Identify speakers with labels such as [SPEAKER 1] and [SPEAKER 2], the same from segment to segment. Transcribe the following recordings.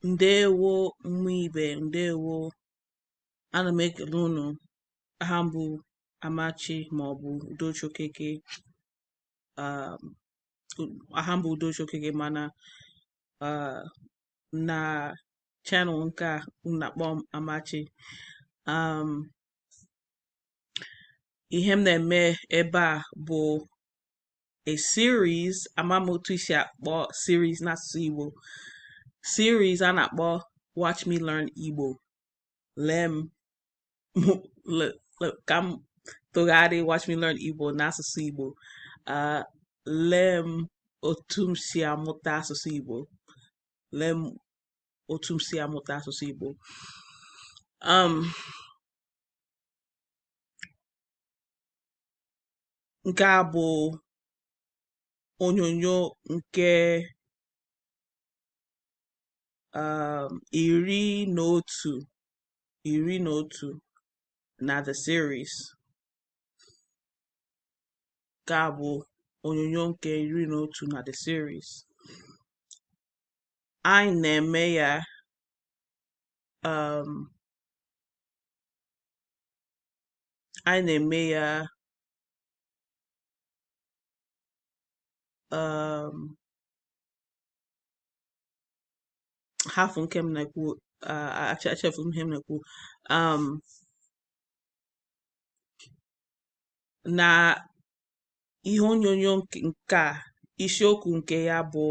[SPEAKER 1] Ndewo ụmụ ibe, ndewo. Ana m ekele unu. Aha m bụ Amachi maọbụ Udochi Okeke. Um, aha m bụ Udochi Okeke, mana na channel nke a unu na-akpọ m Amachi. Ihe m na-eme ebe a bụ a series, ama m otu isi akpọ series n'asụsụ Igbo, series a na-akpọ Watch Me Learn Igbo. Lee m ka m tụgharị Watch Me Learn Igbo n'asụsụ Igbo. Lee m otu m si amụta asụsụ Igbo. Lee m otu m si amụta asụsụ Igbo. Nke a bụ onyonyo nke 11, 11 na the series. Nke a bụ onyonyo nke 11 na the series. Anyị na-eme ya um, anyị na-eme ya hafụ nke m na-ekwu, echefu m ihe m na-ekwu. Na ihe onyonyo nke a, isiokwu nke ya bụ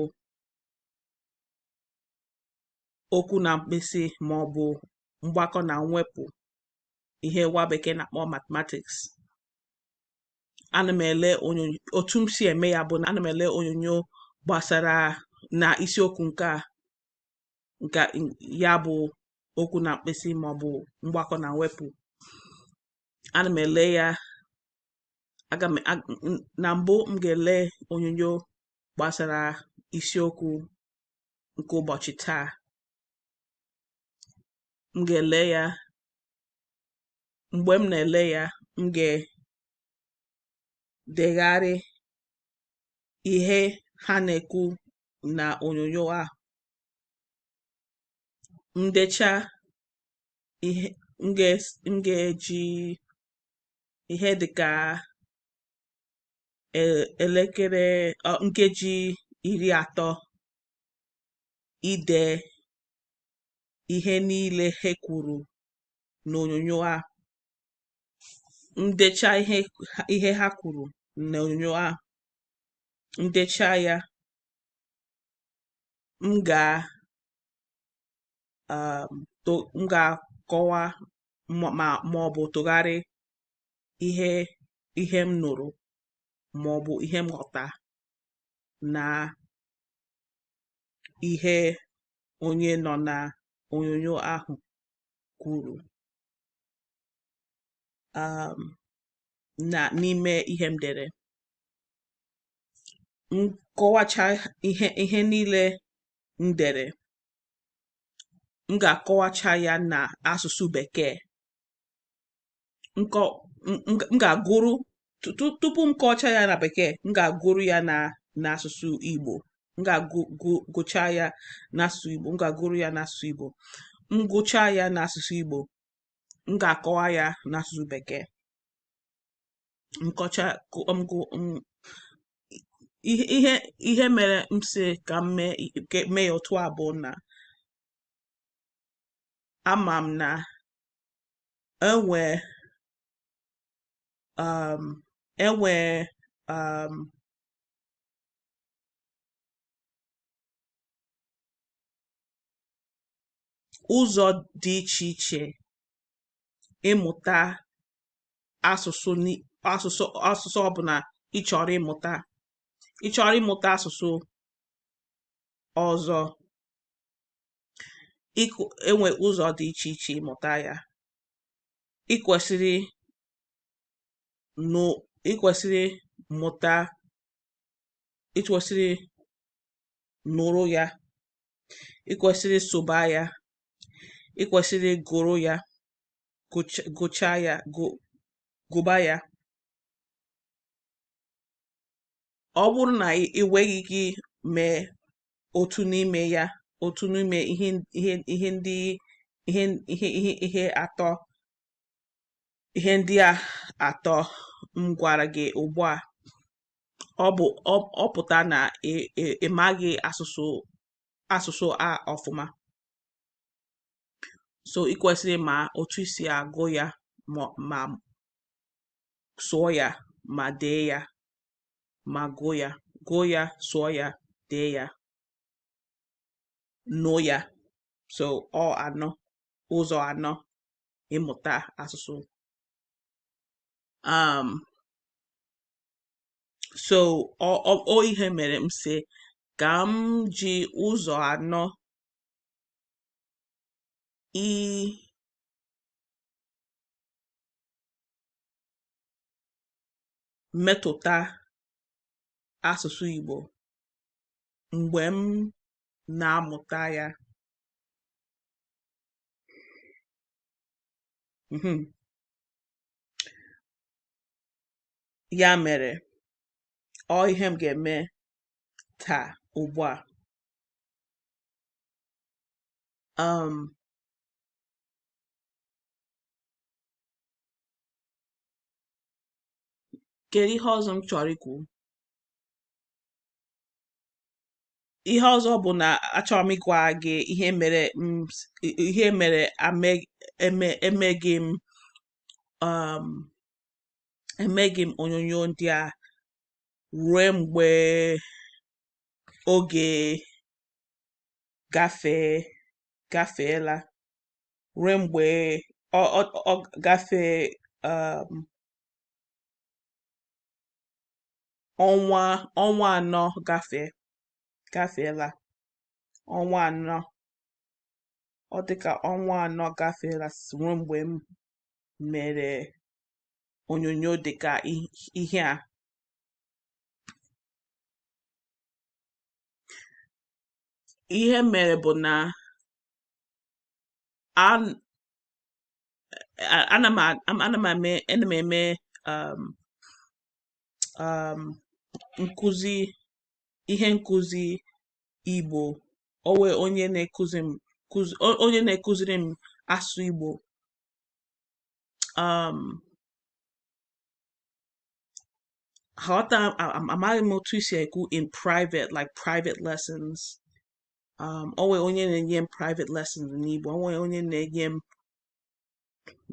[SPEAKER 1] okwu na mkpịsị ma ọ bụ mgbakọ na mwepụ, ihe nwa bekee na-akpọ mathematics. Ana m ele onyonyo, otu m si eme ya bụ na ana m ele onyonyo gbasara na isiokwu nke a, nke ya bụ okwu na mkpịsị ma ọ bụ mgbakọ na mwepụ. Ana m ele ya, aga m na mbụ m ga-ele onyonyo gbasara isiokwu nke ụbọchị taa. M ga-ele ya, mgbe m na-ele ya, m ga-edegharị ihe ha na-ekwu na onyonyo a. M dechaa ihe, m ga-eji ihe dịka elekere nkeji 30 ide ihe niile ha kwuru n'onyonyo a. M dechaa ihe ha kwuru n'onyonyo a, m dechaa ya, m ga-akọwa ma ọ bụ tụgharị ihe m nụrụ ma ọ bụ ihe m ghọta na ihe onye nọ na onyonyo ahụ kwuru na n'ime ihe m dere. M kọwacha ihe niile m dere, m ga-akọwacha ya na asụsụ Bekee. M ga-agụrụ tupu m kọwacha ya na Bekee, m ga-agụrụ ya na n'asụsụ Igbo. M ga-agụcha ya n'asụsụ Igbo, m ga-agụrụ ya n'asụsụ Igbo. M gụchaa ya n'asụsụ Igbo, m ga-akọwa ya n'asụsụ Bekee. Nkọcha ihe mere m si ka m mee ya otu a bụ na ama m na enwe enwe ụzọ dị iche iche ịmụta asụsụ asụsụ ọbụla ị chọrọ ịmụta. Ị chọrọ ịmụta asụsụ ọzọ, enwe ụzọ dị iche iche ịmụta ya. Ị kwesịrị mụta, ị kwesịrị nụrụ ya, ị kwesịrị sụba ya, ị kwesịrị gụrụ ya, gụchaa ya, gụba ya. Ọ bụrụ na ị nweghị ike mee otu n'ime ya Otu n'ime ihe ihe ihe ndị ihe ihe ihe ihe atọ ihe ndị a atọ m gwara gị ugbu a, ọ bụ ọ pụta na ị maghị asụsụ a ọfụma. So ị kwesịrị ịma otu i si agụ ya, ma sụọ ya, ma dee ya, ma gụọ ya, gụọ ya, sụọ ya, dee ya, nụ ya. So ọ anọ, ụzọ anọ ịmụta asụsụ. So ọ ihe mere m sị ka m ji ụzọ anọ i metụta asụsụ Igbo mgbe m na-amụta ya. Ya mere, ọ ihe m ga-eme taa ugbu a. Kedu ihe ọzọ m chọrọ ikwu? Ihe ọzọ bụ na achọrọ m ịgwa gị ihe mere m ihe mere emeghị m emeghị m onyonyo ndị a ruo mgbe oge gafeela, ruo mgbe ọ gafee ọnwa 4 gafeela, ọnwa 4, ọ dịka ọnwa 4 gafeela ruo mgbe m mere onyonyo dịka ihe a. Ihe mere bụ na ana m eme nkụzi, ihe nkụzi Igbo. O nwe onye na-ekuzi m, onye na-ekuziri m asụsụ Igbo. Ghọta, amaghị m otu isi ekwu in private, like private lessons. O nwe onye na-enye m private lessons n'Igbo, o nwe onye na-enye m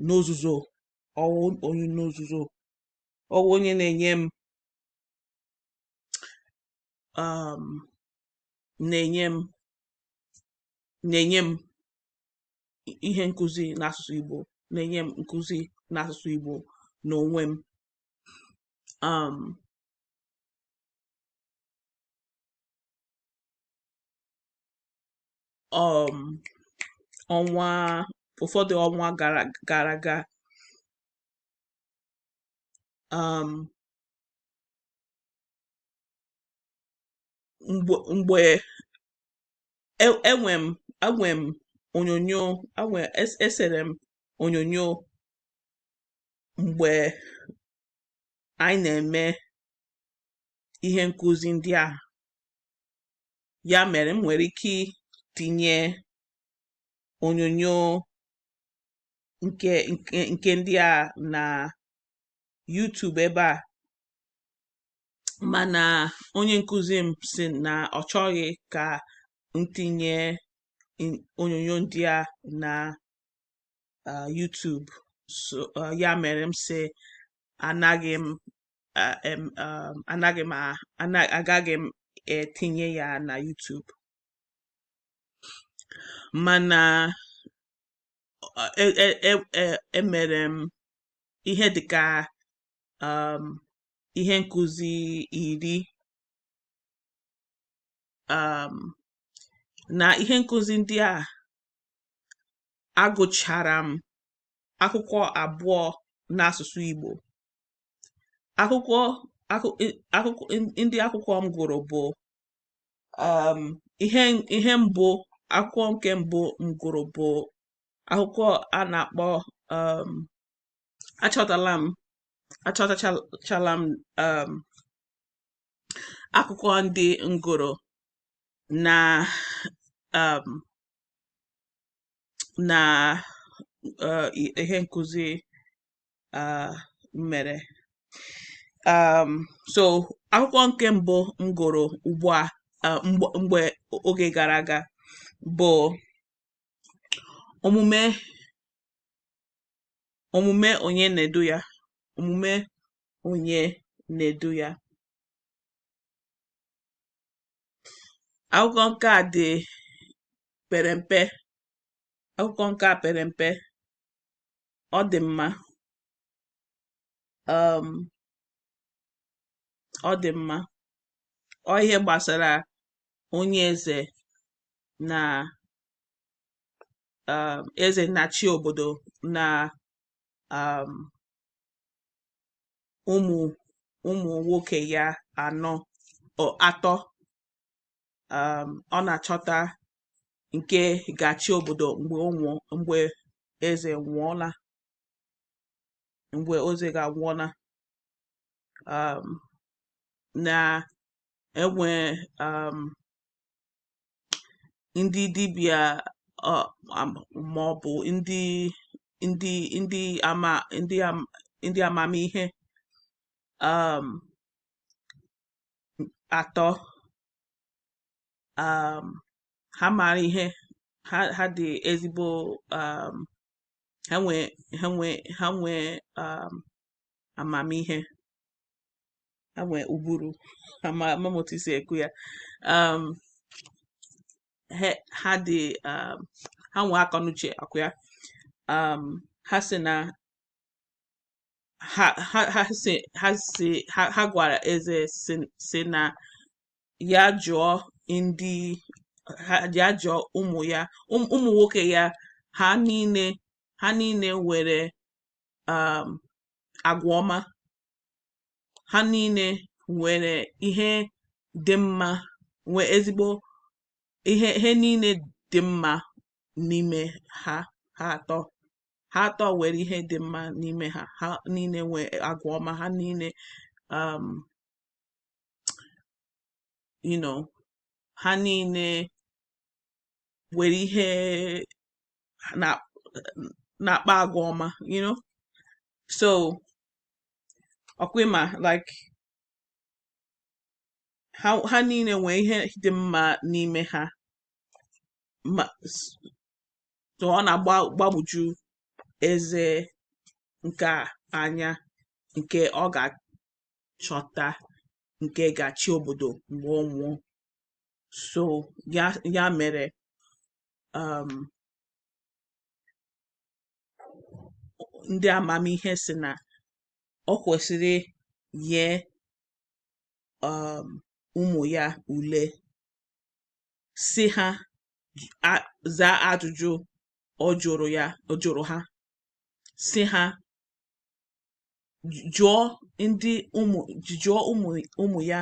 [SPEAKER 1] n'ozuzo, onye n'ozuzo, o nwe onye na-enye m na-enye m na-enye m ihe nkụzi n'asụsụ Igbo, na-enye m nkụzi n'asụsụ Igbo n'onwe m. Ọnwa ụfọdụ ọnwa gara aga, mgbe enwe m onyonyo, esere m onyonyo mgbe anyị na-eme ihe nkụzi ndị a. Ya mere m nwere ike tinye onyonyo nke ndị a na YouTube ebe a, mana onye nkụzi m sị na ọ chọghị ka m tinye onyonyo ndị a na YouTube. So ya mere m sị anaghị m anaghị m agaghị m etinye ya na YouTube. Mana emere m ihe dịka ihe nkụzi 10, na ihe nkụzi ndị a agụchara m akwụkwọ 2 n'asụsụ Igbo. Akwụkwọ ndị akwụkwọ m gụrụ bụ ihe mbụ, akwụkwọ nke mbụ m gụrụ bụ akwụkwọ a na-akpọ achọtachala m akwụkwọ ndị m gụrụ na na ihe nkụzi mere. So akwụkwọ nke mbụ m gụrụ ugbu a, mgbe oge gara aga, bụ omume onye na-edu ya. Omume onye na-edu ya. Akwụkwọ nke a dị pere mpe. Akwụkwọ nke a pere mpe. Ọ dị mma. Ọ dị mma. Ọ ihe gbasara onye eze na eze na-achị obodo na ụmụ nwoke ya anọ, atọ. Ọ na-achọta nke ga-achị obodo mgbe ọ nwụọ, mgbe eze nwụọla, mgbe eze ga-anwụọla. Na enwe ndị dibịa ma ọ bụ ndị amamihe atọ. Ha maara ihe, ha dị ezigbo, ha nwe amamihe, ha nwe ụbụrụ. Ama m otu isi ekwu ya. Ha dị, ha nwe akọnuche akwa ya. Ha sị na ha ha ha si ha si ha ha gwara eze si na ya jụọ ndị ha, ya jụọ ụmụ ya, ụmụ nwoke ya, ha niile nwere agwa ọma, ha niile nwere ihe dị mma, nwee ezigbo ihe, ihe niile dị mma n'ime ha. Ha atọ nwere ihe dị mma n'ime ha. Ha niile nwee agwa ọma, ha niile ha niile nwere ihe na na-akpa agwa ọma. So ọkwa ịma, like, ha niile nwee ihe dị mma n'ime ha. Ma so ọ na-agbagwoju eze nke a anya, nke ọ ga-achọta nke ga-achị obodo mgbe ọ nwụọ. So ya mere ndị amamihe si na ọ kwesịrị nye ụmụ ya ule, si ha zaa ajụjụ ọ jụrụ ya, ọ jụrụ ha, si ha jụọ ndị ụmụ jụọ ụmụ ụmụ ya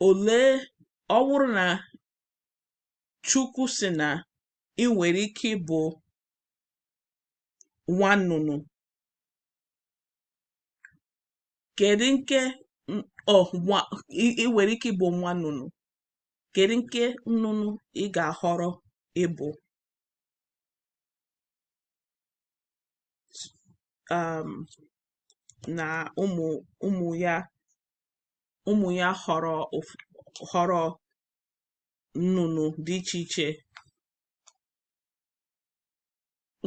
[SPEAKER 1] olee, ọ bụrụ na Chukwu sị na ị nwere ike ịbụ nwa nnụnụ, kedu nke ọ nwa ị nwere ike ịbụ nwa nnụnụ, kedu nke nnụnụ ị ga-ahọrọ ịbụ? Na ụmụ ya họrọ nnụnụ dị iche iche.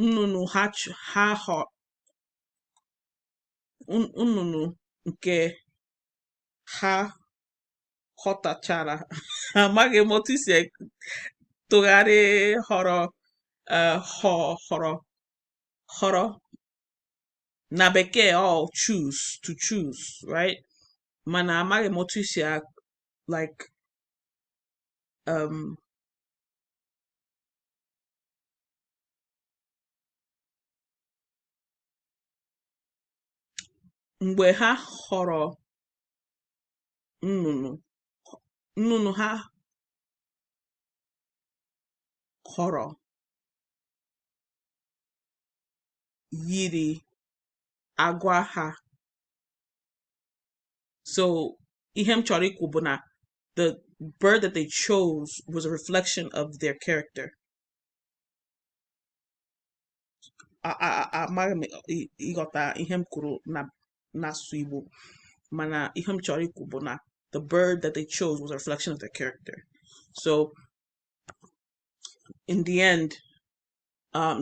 [SPEAKER 1] Nnụnụ ha ha họ nnụnụ nke ha ghọtachara, amaghị m otu isi tụgharị họrọ, họrọ na bekee ọ choose, to choose, right? Mana amaghị m otu isi like mgbe ha họrọ nnụnụ ha họrọ yiri agwa ha. So ihe m chọrọ ikwu bụ na the bird that they chose was a reflection of their character. Amaghị m ịghọta ihe m kwuru na n'asụsụ Igbo, mana ihe m chọrọ ikwu bụ na the bird that they chose was a reflection of their character. So in the end,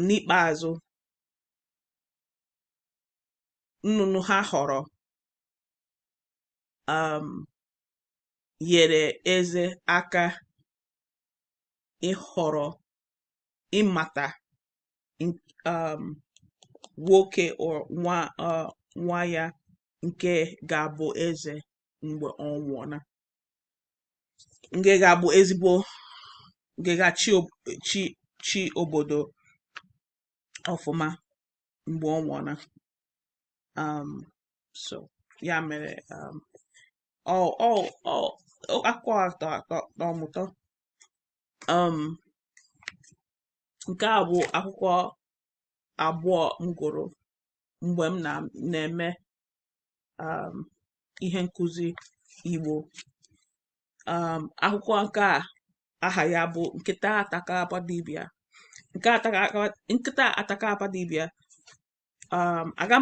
[SPEAKER 1] n'ikpeazụ, nnụnụ ha họrọ nyere eze aka ịhọrọ, ịmata nwoke or nwa nwa ya nke ga-abụ eze mgbe ọ nwụọna, nke ga-abụ ezigbo, nke ga-achị chi chi obodo ọfụma mgbe ọ nwụọna. So ya mere ọ ọ ọ akụkọ a tọ m ụtọ. Nke a bụ akwụkwọ abụọ m gụrụ mgbe m na-eme ihe nkụzi Igbo. Akwụkwọ nke a aha ya bụ Nkịta Ataka Dibịa. Nke ataka Nkịta Ataka Dibịa. Aga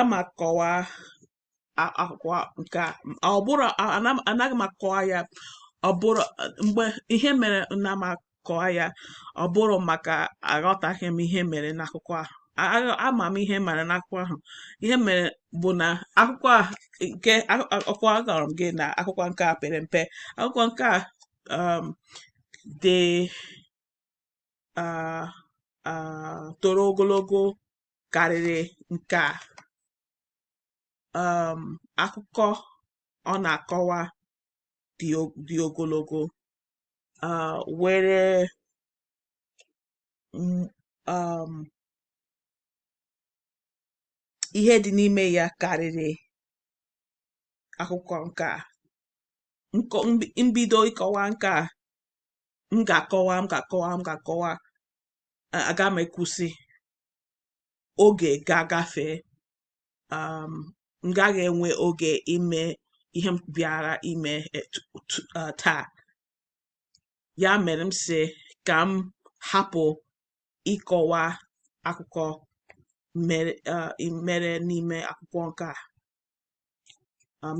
[SPEAKER 1] m akọwa akwụkwọ nke a. Ọ bụrụ anaghị m akọwa ya, ọ bụrụ mgbe ihe mere na m akọwa ya, ọ bụrụ maka aghọtaghị m ihe mere n'akwụkwọ ahụ. Ama m ihe mere n'akwụkwọ ahụ. Ihe mere bụ na akwụkwọ a nke akwụkwọ agwara m gị na akwụkwọ nke a pere mpe. Akwụkwọ nke a dị toro ogologo karịrị nke a. Akụkọ ọ na-akọwa dị ogologo, were ihe dị n'ime ya karịrị akụkọ nke a. Mbido ịkọwa nke a, m ga-akọwa m ga-akọwa m ga-akọwa, aga m ekwụsị, oge ga-agafe, m gaghị enwe oge ime ihe m bịara ime taa. Ya mere m sị ka m hapụ ịkọwa akụkọ mere n'ime akwụkwọ nke a.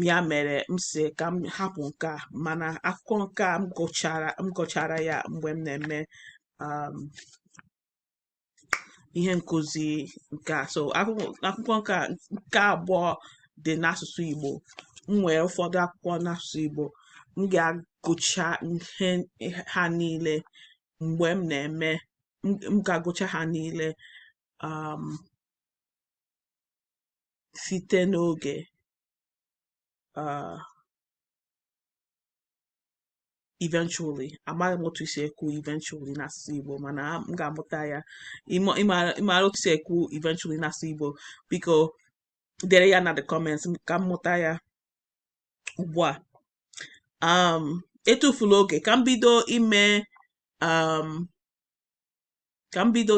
[SPEAKER 1] Ya mere m sị ka m hapụ nke a, mana akwụkwọ nke a m gụchara ya mgbe m na-eme ihe nkụzi nke a. So akwụkwọ nke a nke abụọ dị n'asụsụ Igbo. M nwere ụfọdụ akwụkwọ n'asụsụ Igbo. M ga-agụcha ihe ha niile mgbe m na-eme, m ga-agụcha ha niile site n'oge, eventually. Amaghị m otu isi ekwu eventually n'asụsụ Igbo, mana m ga-amụta ya. Ịmara otu isi ekwu eventually n'asụsụ Igbo, biko dere ya na the comments ka m mụta ya ugbu a. Etufula oge, ka m bido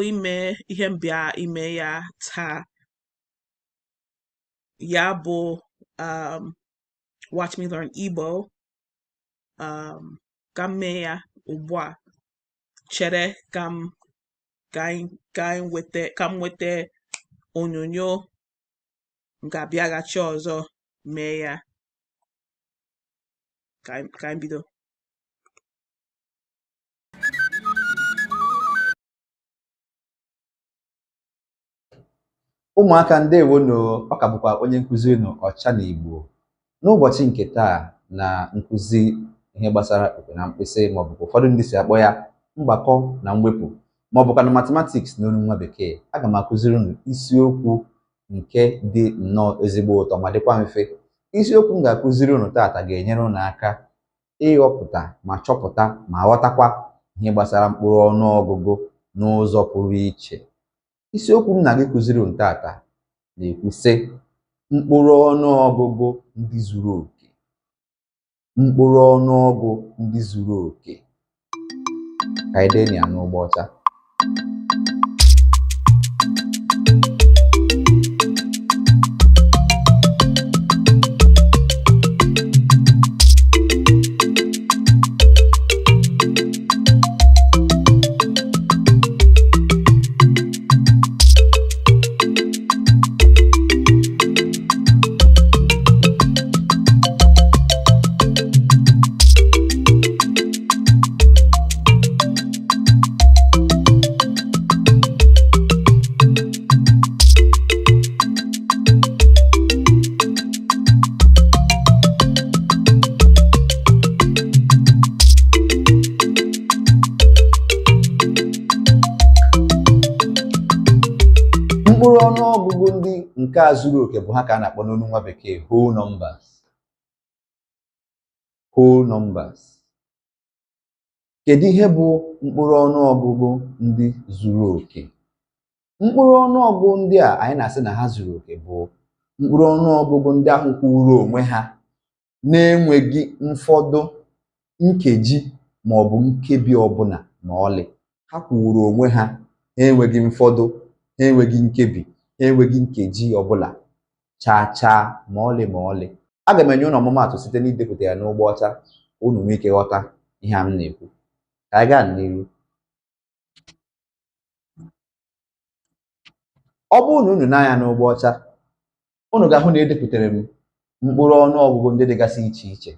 [SPEAKER 1] ime ihe m bịa ime ya taa. Ya bụ Watch Me Learn Igbo. Ka m mee ya ugbu a. Chere ka m ka anyị ka anyị nweta ka m nweta onyonyo, m ga-abịaghachi ọzọ mee ya. Ka anyị bido.
[SPEAKER 2] Ụmụaka, ndewonu. Ọ ka bụkwa onye nkụzi unu, Ọcha na Igbo. N'ụbọchị nke taa na nkụzi ihe gbasara okwe na mkpịsị, maọbụ ka ụfọdụ ndị si akpọ ya mgbakọ na mwepụ, maọbụ na mathematics n'olu nwa bekee, aga m akụziri unu isiokwu nke dị nnọọ ezigbo ụtọ ma dịkwa mfe. Isiokwu m ga-akụziri unu taata ga-enyere unu aka ịghọpụta ma chọpụta ma ghọtakwa ihe gbasara mkpụrụ ọnụọgụgụ n'ụzọ pụrụ iche. Isiokwu m na-aga ịkụziri unu taata na-ekwu sị: mkpụrụ ọnụọgụgụ ndị zuru oke. Mkpụrụ ọnụọgụ ndị zuru oke. Ka anyị dee ya n'ụgbọ ọcha. ọnụọgụgụ ndị nke a zuru oke bụ ha ka a na-akpọ n'olu nwa bekee whole numbers. Whole numbers. Kedu ihe bụ mkpụrụ ọnụọgụgụ ndị zuru oke? Mkpụrụ ọnụọgụgụ ndị a anyị na-asị na ha zuru oke bụ mkpụrụ ọnụọgụgụ ndị ahụ kwụụrụ onwe ha na-enweghị mfọdụ, nkeji ma ọ bụ nkebi ọbụla ma ọlị. Ha kwụụrụ onwe ha, ha enweghị mfọdụ, ha enweghị nkebi, ha enweghị nkeji ọbụla chaa chaa ma ọlị ma ọlị. Aga m enye unu ọmụmaatụ site n'idepụta ya n'ụgbọ ọcha ka unu nwee ike ghọta ihe a m na-ekwu. Ka anyị gaa n'ihu. Ọ bụrụ na unu nee anya n'ụgbọ ọcha, unu ga-ahụ na edepụtara m mkpụrụ ọnụọgụgụ ndị dịgasị iche iche,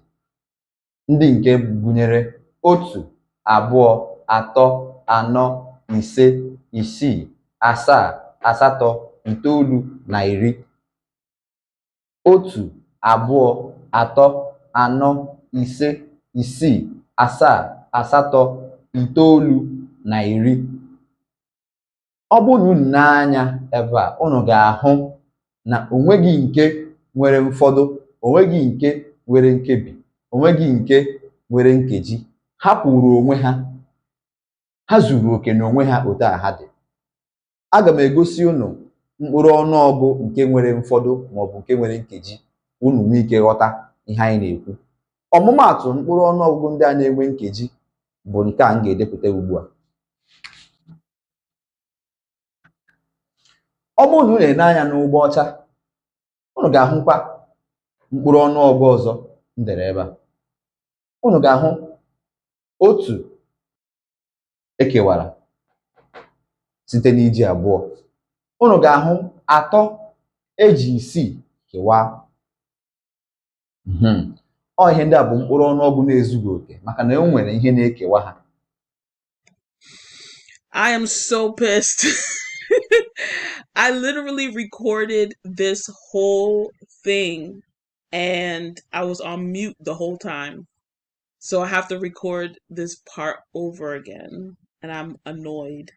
[SPEAKER 2] ndị nke gụnyere 1, 2, 3, 4, 5, 6, 7, 8, 9 na 10. 1, 2, 3, 4, 5, 6, 7, 8, 9 na 10. Ọ bụrụ na unu nee anya ebe a, unu ga-ahụ na onweghị nke nwere mfọdụ, onweghị nke nwere nkebi, onweghị nke nwere nkeji. Ha kwụrụ onwe ha, ha zuru oke n'onwe ha otu a ha dị. Aga m egosi unu mkpụrụ ọnụọgụ nke nwere mfọdụ maọbụ nke nwere nkeji ka unu nwee ike ghọta ihe anyị na-ekwu. Ọmụmaatụ mkpụrụ ọnụọgụgụ ndị a na-enwe nkeji bụ nke a m ga-edepụta ugbu a. Ọ bụrụ na unu ene anya n'ụgbọ ọcha, unu ga-ahụkwa mkpụrụ ọnụọgụ ọzọ m dere ebe a. Unu ga-ahụ 1 ekewara site n'iji 2. Unu ga-ahụ 3 eji 6 kewaa. Ọ ihe ndị a bụ mkpụrụ ọnụọgụ na-ezughị oke maka na e nwere ihe na-ekewa ha.
[SPEAKER 1] I am so pissed. I literally recorded this whole thing and I was on mute the whole time. So I have to record this part over again and I'm annoyed.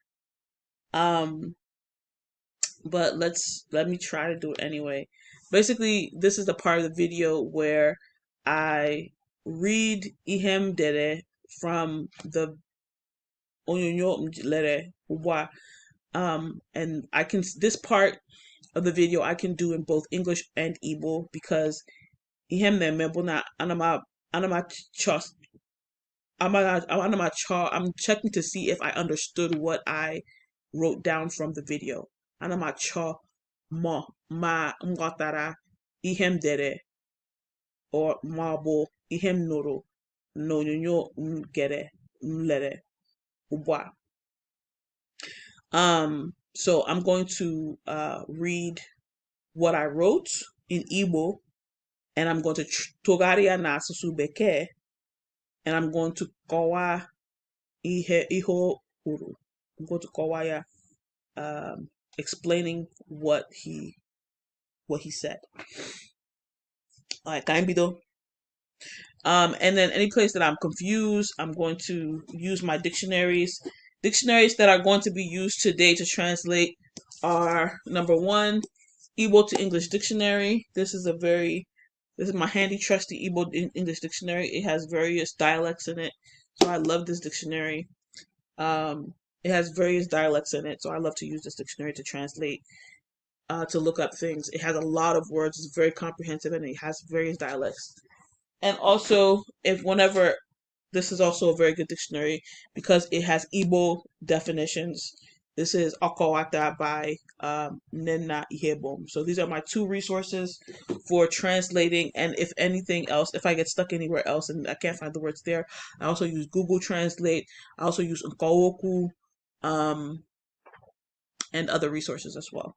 [SPEAKER 1] But let me try to do it anyway. Basically, this is the part of the video where I read ihe m dere from the onyonyo m lere ugbu a. And I can, this part of the video I can do in both English and Igbo because ihe m na-eme bụ na ana m achọ, I'm checking to see if I understood what I wrote down from the video. Ana m achọ ma m ghọtara ihe m dere or ma ọ bụ ihe m nụrụ n'onyonyo m gere m lere ugbu a. So I'm going to read what I wrote in Igbo, and I'm going to tụgharịa na asụsụ Bekee, and I'm going to kọwaa ihe o kwuru. I'm going to kọwaa ya, explaining what he said. All right, ka anyị bido. And then any place that I'm confused, I'm going to use my dictionaries. Dictionaries that are going to be used today to translate are number 1, Igbo to English Dictionary. This is my handy trusty Igbo English Dictionary. It has various dialects in it, so I love this dictionary. It has various dialects in it, so I love to use this dictionary to translate, to look up things. It has a lot of words. It's very comprehensive, and it has various dialects. And also, this is also a very good dictionary because it has Igbo definitions. This is Okowata by Nnenna Ihebom. So these are my 2 resources for translating. And if anything else, if I get stuck anywhere else and I can't find the words there, I also use Google Translate. I also use Nkowoku, and other resources as well.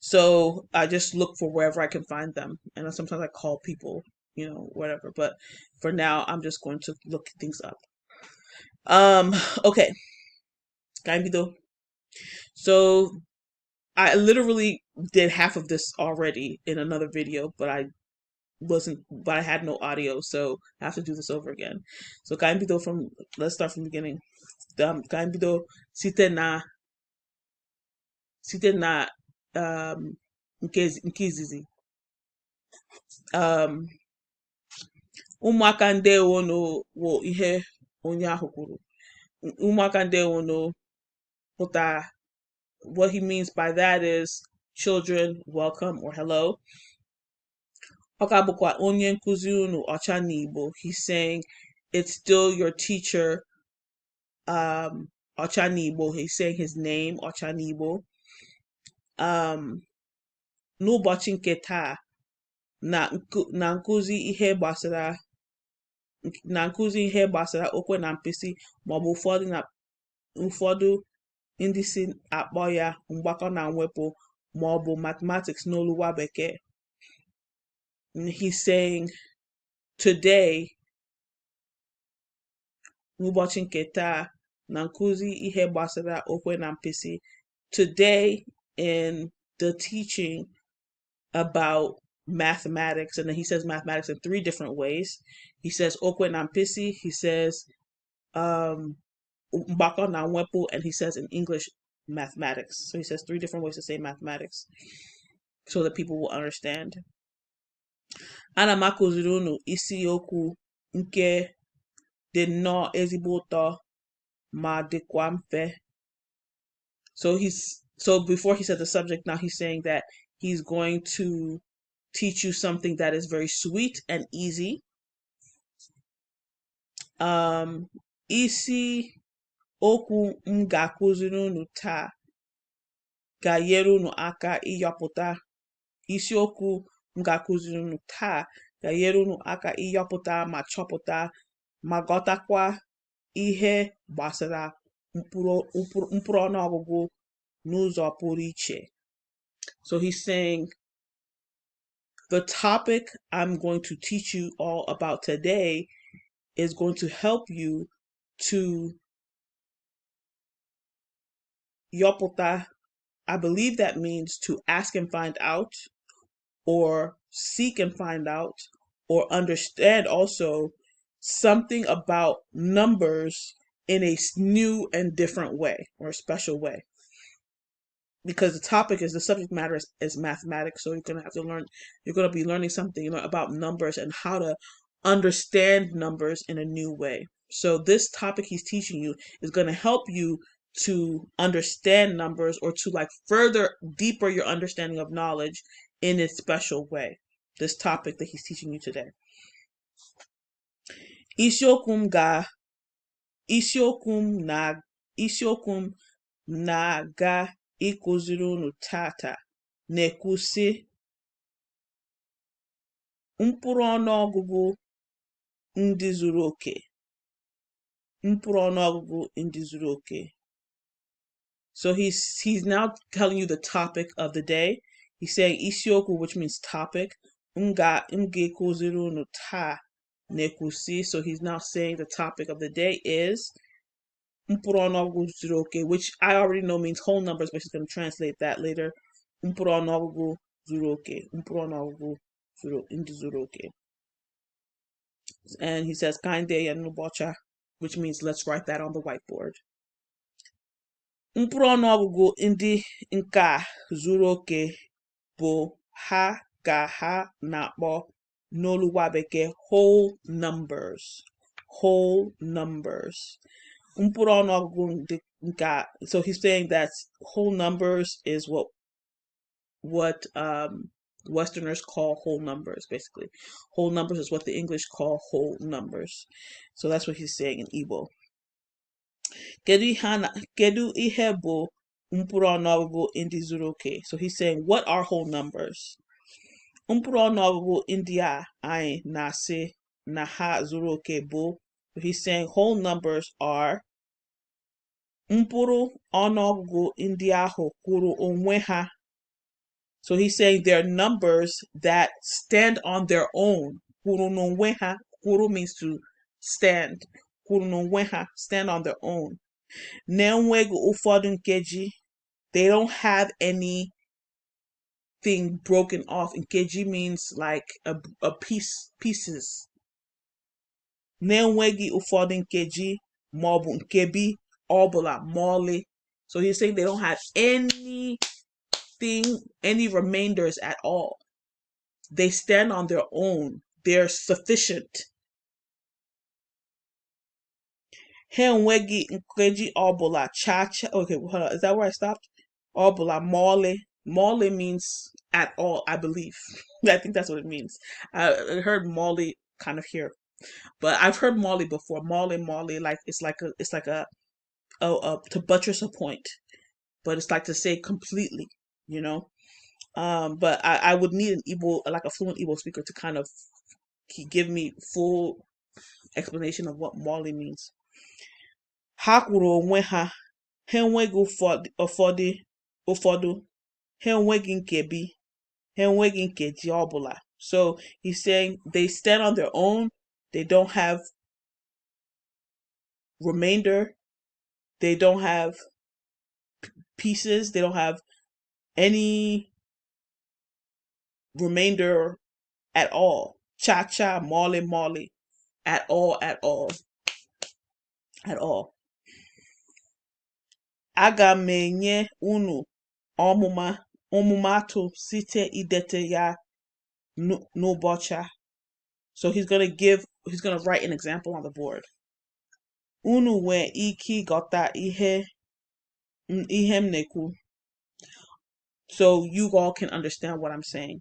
[SPEAKER 1] So I just look for wherever I can find them. And sometimes I call people, you know, whatever. But for now, I'm just going to look things up. Okay. Ka anyị bido. So I literally did half of this already in another video, but I had no audio, so I have to do this over again. So ka anyị bido from, let's start from the beginning. Ka anyị bido site na nke izizi. Ụmụaka ndewonu wụ ihe onye ahụ kwuru. Ụmụaka ndewonu pụtara, what he means by that is children, welcome or hello. Ọ ka bụkwa onye nkụzi unu Ọchanigbo. He's saying it's still your teacher, Ọchanigbo. He's saying his name, Ọchanigbo. N'ụbọchị nke taa na nkụzi ihe gbasara na nkụzi ihe gbasara okwe na mkpịsị maọbụ ụfọdụ na ụfọdụ ndị si akpọ ya mgbakọ na mwepụ maọbụ mathematics n'olu nwa bekee. And he's saying today, n'ụbọchị nke taa na nkụzi ihe gbasara okwe na mkpịsị, today in the teaching about mathematics, and then he says mathematics in three different ways. He says okwe na mkpịsị, he says mgbakọ na mwepụ, and he says in English mathematics. So he says three different ways to say mathematics so that people will understand. Ana m akụziri unu isiokwu nke dị nnọọ ezigbo ụtọ ma dịkwa mfe. So before he said the subject, now he's saying that he's going to teach you something that is very sweet and easy. Isi okwu m ga-akụziri unu taa ga-enyere unu aka ịyọpụta isiokwu m ga-akụziri unu taa ga-enyere unu aka ịyọpụta ma chọpụta ma ghọtakwa ihe gbasara mkpụrụ mkpụrụ ọnụọgụgụ n'ụzọ pụrụ iche. So he's saying the topic I'm going to teach you all about today is going to help you to yọpụta. I believe that means to ask and find out, or seek and find out, or understand also something about numbers in a new and different way or a special way. Because the topic is, the subject matter is mathematics, so you're going to have to learn, you're going to be learning something about numbers and how to understand numbers in a new way. So this topic he's teaching you is going to help you to understand numbers, or to like further deeper your understanding of knowledge in a special way. This topic that he's teaching you today. Isiokwu m ga isiokwu m na isiokwu m na-aga ịkụziri unu tata na-ekwu sị mkpụrụ ọnụọgụgụ ndị zuru oke, mkpụrụ ọnụọgụgụ ndị zuru oke. So he's now telling you the topic of the day. He's saying isiokwu, which means topic. M ga m ga-akụziri unu taa na-ekwu sị. So he's now saying the topic of the day is mkpụrụ ọnụọgụgụ zuru oke, which I already know means whole numbers, but he's going to translate that later. Mkpụrụ ọnụọgụgụ zuru oke, mkpụrụ ọnụọgụgụ zuru ndị zuru oke. And he says ka anyị dee ya n'ụbọchị, which means let's write that on the whiteboard. Mkpụrụ ọnụọgụgụ ndị nke a zuru oke bụ ha ka ha na-akpọ n'olu nwa bekee whole numbers. Whole numbers. Mkpụrụ ọnụọgụgụ ndị nke a, so he's saying that whole numbers is what Westerners call whole numbers, basically. Whole numbers is what the English call whole numbers. So that's what he's saying in Igbo. Kedu ihe a na- kedu ihe bụ mkpụrụ ọnụọgụgụ ndị zuru oke? So he's saying, what are whole numbers? Mkpụrụ ọnụọgụgụ ndị a anyị na-asị na ha zuru oke bụ, he's saying whole numbers are mkpụrụ ọnụọgụgụ ndị ahụ kwụrụ onwe ha. So he's saying they're numbers that stand on their own. Kwụrụ n'onwe ha. Kwụrụ means to stand. Kwụrụ n'onwe ha, stand on their own. Na-enweghị ụfọdụ nkeji. They don't have anything broken off. Nkeji means like a piece, pieces. Na-enweghị ụfọdụ nkeji maọbụ nkebi ọbụla ma ọlị. So he's saying they don't have anything anything, any remainders at all. They stand on their own. They're sufficient. Ha enweghị nkeji ọbụla cha cha. Okay, hold on. Is that where I stopped? Ọbụla maọlị. Maọlị means at all, I believe. I think that's what it means. I heard maọlị kind of here, but I've heard maọlị before. Maọlị, maọlị, like it's like a to buttress a point, but it's like to say completely, you know. But I would need an Igbo, like a fluent Igbo speaker, to kind of give me full explanation of what maọlị means. Ha kwụrụ onwe ha, ha enweghị ụfọdụ, ha enweghị nkebi, ha enweghị nkeji ọbụla. So he's saying they stand on their own, they don't have remainder, they don't have pieces, they don't have any remainder at all. Cha cha, maọlị maọlị, at all, at all, at all. Aga m enye unu ọmụmatụ site idete ya n'ụbọchị a. So he's going to write an example on the board. Unu nwee ike ịghọta ihe m na-ekwu. So you all can understand what I'm saying.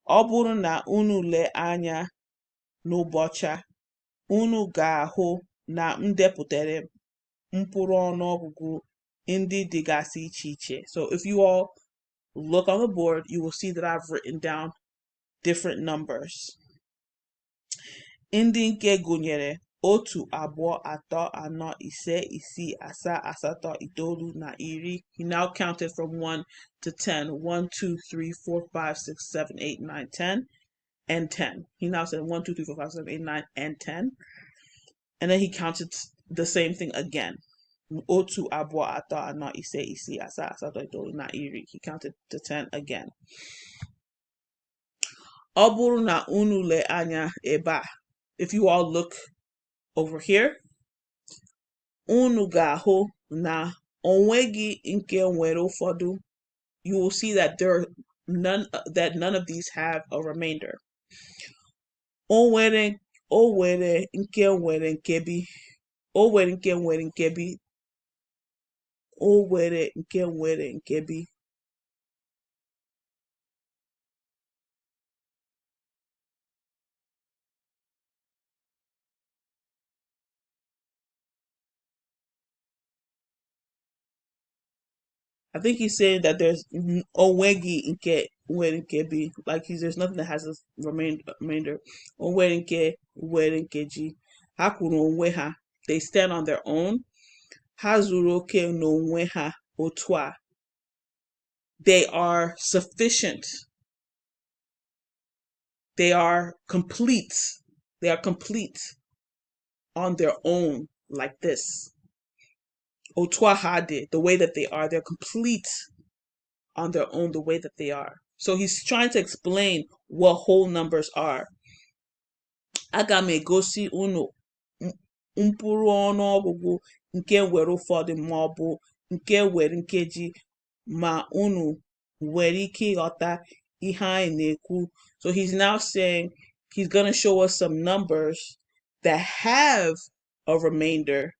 [SPEAKER 1] Ọ bụrụ na unu lee anya n'ụbọchị a, unu ga-ahụ na m depụtara mkpụrụ ọnụọgụgụ ndị dịgasị iche iche. So if you all look on the board, you will see that I've written down different numbers. Ndị nke gụnyere otu, abụọ, atọ, anọ, ise, isii, asaa, asatọ, itoolu, na iri. He now counted from 1 to 10. 1, 2, 3, 4, 5, 6, 7, 8, 9, 10, and 10. He now said 1, 2, 3, 4, 5, 7, 8, 9, and 10. And then he counted the same thing again. Otu, abụọ, atọ, anọ, ise, isii, asaa, asatọ, itoolu, na iri. He counted to 10 again. Ọ bụrụ na unu lee anya ebe a, if you all look over here, unu ga-ahụ na onweghị nke nwere ụfọdụ. You will see that there are none, that none of these have a remainder. O nwere nke nwere nkebi. O nwere nke nwere nkebi. O nwere nke nwere nkebi. I think he's saying that there's onweghị nke nwere nkebi, like there's nothing that has a remainder. O nwere nke nwere nkeji. Ha kwụrụ onwe ha. They stand on their own. Ha zuru oke n'onwe ha otu a. They are sufficient. They are complete. They are complete on their own like this. Otu a ha dị, the way that they are, they're complete on their own the way that they are. So he's trying to explain what whole numbers are. Aga m egosi unu mkpụrụ ọnụọgụgụ nke nwere ụfọdụ ma ọ bụ nke nwere nkeji ma unu nwere ike ịghọta ihe anyị na-ekwu. So he's now saying he's going to show us some numbers that have a remainder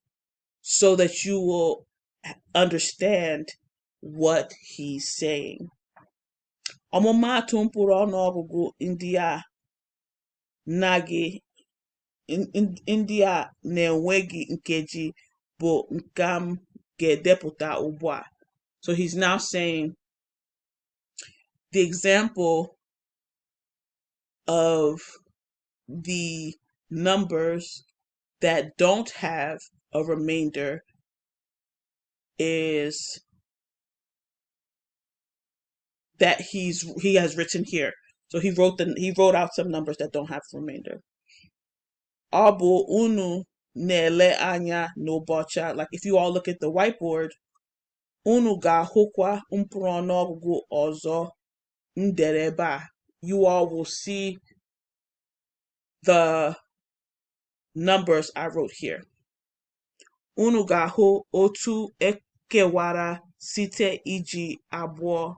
[SPEAKER 1] so that you will understand what he's saying. Ọmụmaatụ mkpụrụ ọnụọgụgụ ndị a ndị a na-enweghị nkeji bụ nke m ga-edepụta ugbu a. So he's now saying the example of the numbers that don't have a remainder is that he has written here. So he wrote out some numbers that don't have remainder. Ọ bụ unu na-ele anya n'ụbọchị a, like if you all look at the whiteboard, unu ga-ahụkwa mkpụrụ ọnụọgụgụ ọzọ m dere ebe a. You all will see the numbers I wrote here. Unu ga-ahụ otu ekewara site iji abụọ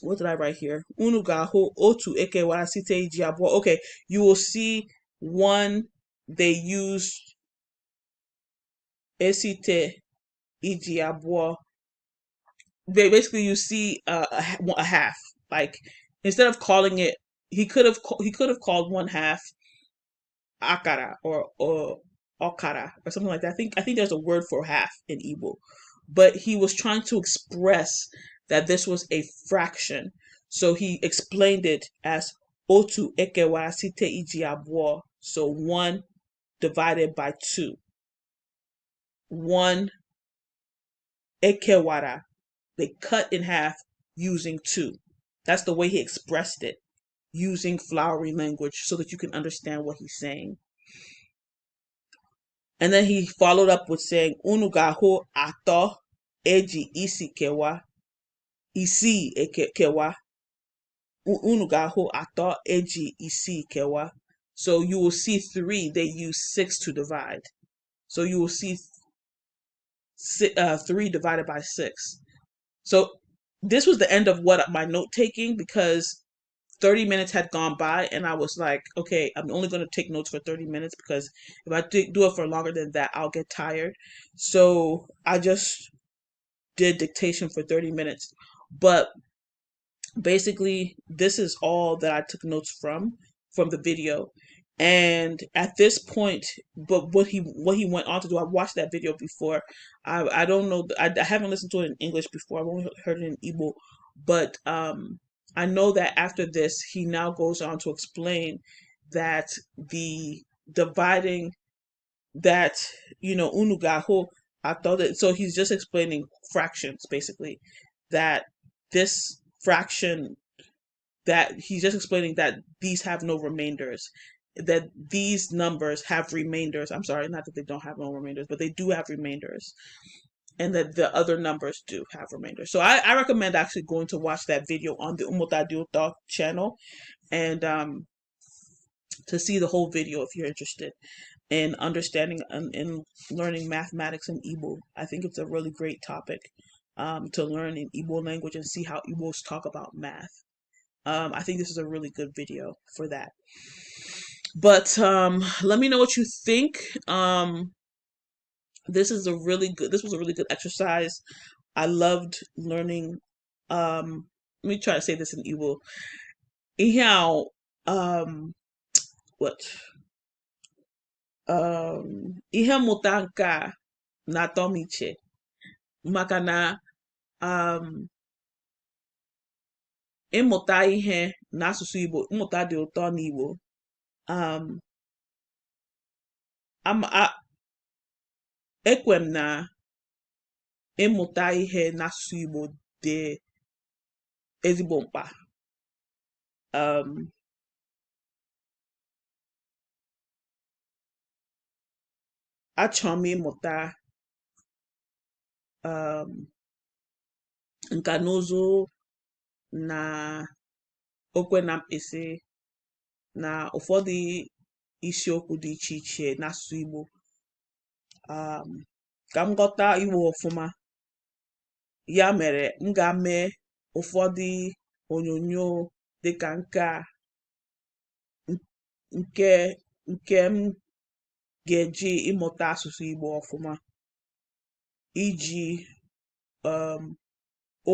[SPEAKER 1] What did I write here? Unu ga-ahụ otu ekewara site iji abụọ. Okay, you will see one they used esite iji abụọ. Basically, you see a half. Like, instead of calling it, he could have called one half akara or okara or something like that. I think there's a word for half in Igbo, but he was trying to express that this was a fraction. So he explained it as otu ekewara site iji abụọ. So one divided by two. One ekewara, they cut in half using two. That's the way he expressed it, using flowery language so that you can understand what he's saying. And then he followed up with saying, "Unu ga-ahụ atọ eji isi kewa, isii kewa. Unu ga-ahụ atọ eji isii kewa." So you will see three, they use six to divide. So you will see three divided by six. So this was the end of what my note taking, because 30 minutes had gone by and I was like, "Okay, I'm only going to take notes for 30 minutes because if I do it for longer than that, I'll get tired." So I just did dictation for 30 minutes. But basically, this is all that I took notes from the video. And at this point, but what he went on to do, I've watched that video before. I don't know, I haven't listened to it in English before. I've only heard it in Igbo, but I know that after this, he now goes on to explain that the dividing that unu ga-ahụ atọ that, so he's just explaining fractions, basically, that this fraction, that he's just explaining that these have no remainders, that these numbers have remainders. I'm sorry, not that they don't have no remainders, but they do have remainders, and that the other numbers do have remainders. So I recommend actually going to watch that video on the Mmụta Dị Ụtọ channel and to see the whole video if you're interested in understanding and learning mathematics in Igbo. I think it's a really great topic to learn in Igbo language and see how Igbos talk about math. I think this is a really good video for that. But let me know what you think. This was a really good exercise. I loved learning. Let me try to say this in Igbo. Ihe a, what? Ihe mmụta nke a na-atọ m iche maka na ịmụta ihe n'asụsụ Igbo, mmụta dị ụtọ n'Igbo. Ekwe m na ịmụta ihe n'asụsụ Igbo dị ezigbo mkpa. Achọrọ m ịmụta nka na ụzụ na okwe na mkpịsị na ụfọdụ isiokwu dị iche iche n'asụsụ Igbo ka m ghọta Igbo ọfụma. Ya mere m ga-eme ụfọdụ onyonyo dịka nke a nke m ga-eji ịmụta asụsụ Igbo ọfụma iji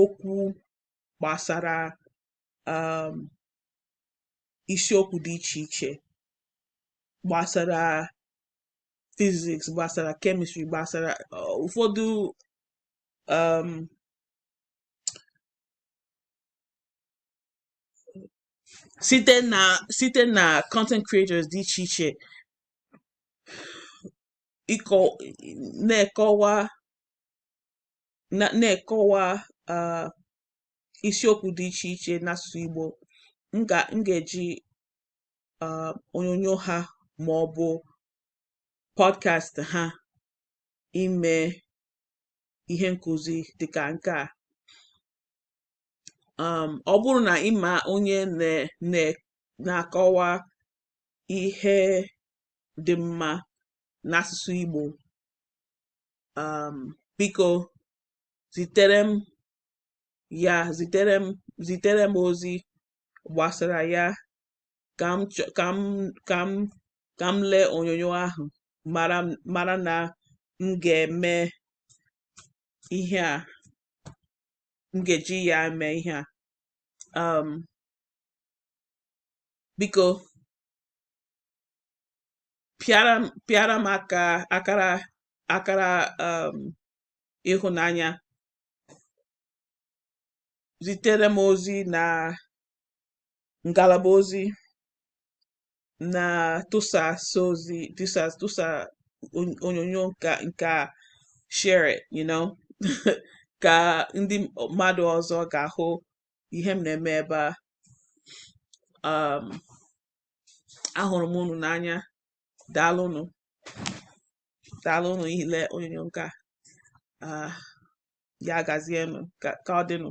[SPEAKER 1] okwu gbasara isiokwu dị iche iche gbasara physics, gbasara chemistry, gbasara ụfọdụ site na content creators dị iche iche ịkọ na-ekọwa isiokwu dị iche iche n'asụsụ Igbo. M ga-eji onyonyo ha ma ọ bụ podcast ha ime ihe nkụzi dịka nke a. Ọ bụrụ na ị ma onye na-akọwa ihe dị mma n'asụsụ Igbo, biko zitere m ya, zitere m Zitere m ozi gbasara ya ka m ka m ka m ka m lee onyonyo ahụ mara mara na m ga-eme ihe a, m ga-eji ya eme ihe a. Biko pịara m aka akara akara ịhụnanya, zitere m ozi na ngalaba ozi, na tụsasa ozi, tụsa tụsa onyonyo nke a, share it ka ndị mmadụ ọzọ ga-ahụ ihe m na-eme ebe a. Ahụrụ m unu n'anya. Daalụnụ, daalụnụ ile onyonyo nke a. Ya gazienụ, ka ọ dịnụ.